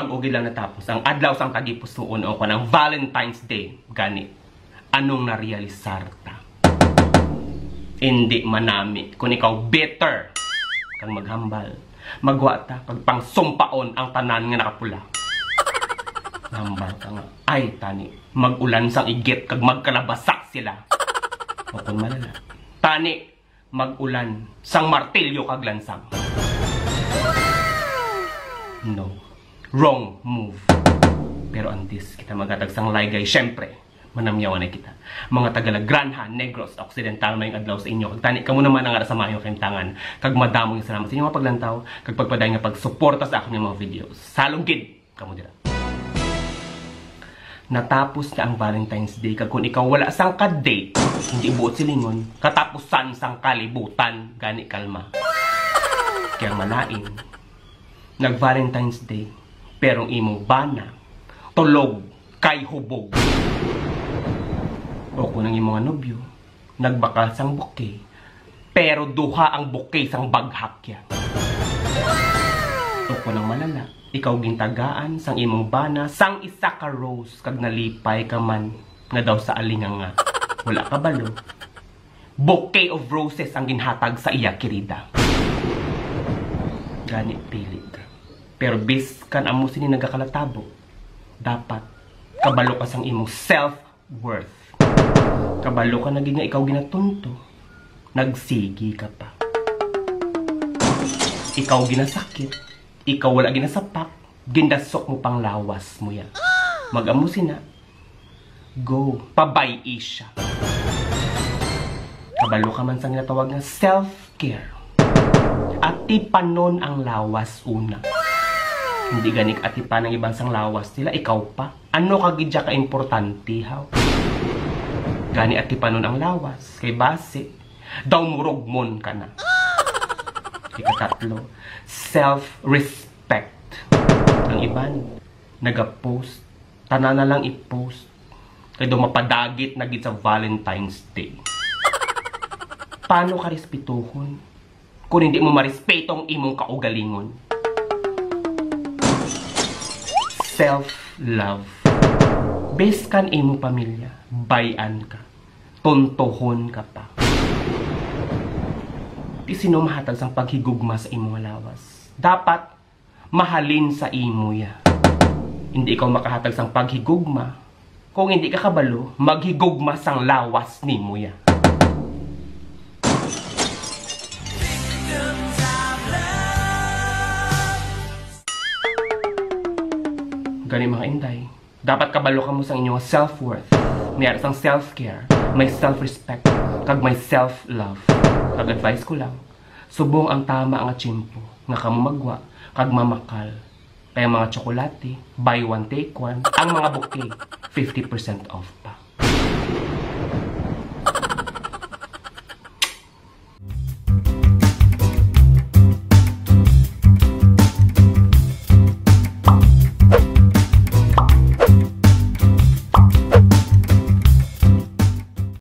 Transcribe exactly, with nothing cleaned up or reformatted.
Bag-o gid lang natapos ang adlaw sang tagipusoon o kon ang Valentine's Day, gani, anong narealisar ta? Indi manami kon ikaw bitter kag maghambal. Magwa ta kag pangsumpaon ang tanan nga nakapula. Hambal ka nga, ay, tani, mag-ulan sang igit kag magkalabasak sila. O kon malala, tani, mag-ulan sang martilyo kag lansang. No. Wrong move. Pero antes kita maghatag sang laygay, syempre, manamyawan na kita. Mga taga La Granja, Negros Occidental, maayong adlaw sa inyo. Kag tani, kamo naman ang ara sa maayong kahimtangan. Kag madamo nga salamat sa inyo nga paglantaw, kag pagpadayon nga pagsuporta sa akon nga mga videos. Salog gid kamo dira. Natapos na ang Valentine's Day, kag kung ikaw wala sang ka-date, hindi buot silingon, katapusan sang kalibutan, gani kalma. Kaya malain, nag-Valentine's Day, pero ang imong bana, tulog kay hubog. O kung ang imong nobyo, nagbakal sang bouquet, pero duha ang bouquet sang baghak ya. O kung ang malala, ikaw gintagaan sang imong bana sang isa ka rose kag nalipay ka man nga daw sa alinganga. Wala kabalo. Bouquet of roses ang ginhatag sa iya kirida. Gani pili ka. Pero biskan amo sini nagakalatabo, dapat kabalo ka sang imong self worth. Kabalo ka na gid nga ikaw ginatunto, nagsigi ka pa. Ikaw ginasakit, ikaw wala ginasapak, gindasok mo pang lawas mo ya. Mag-amo sina, go, pabay-i siya. Kabalo ka man sang ginatawag nga self care. Atipanon ang lawas una. Hindi gani atipan ang iban sang lawas nila, ikaw pa. Ano ka gid ka importante, haw? Gani atipanon ang lawas, kay basi daw murugmon ka na. Ikakatlo, self-respect. Ang iban, nagapost, tanan na lang i-post. Kay daw mapadagit na gid sa Valentine's Day. Paano ka respetuhon kung hindi mo marespeto ang imong kaugalingon? Self-love. Biskan imong pamilya, bay-an ka. Tuntuhon ka pa. Di sino mahatag sang paghigugma sa imong lawas. Dapat mahalin sa imo ya. Hindi ikaw makahatag sang paghigugma kung hindi ka kabalo maghigugma sang lawas nimo ya. Gani, mga inday, dapat kabalo kamo sang inyong self-worth. May ara sang self-care, may self-respect, kag may self-love. Kag advice ko lang, subong ang tama nga tiyempo nga kamo magwa kag mamakal. Kay ang mga tsokolate, buy one, take one. Ang mga bouquet, fifty percent off.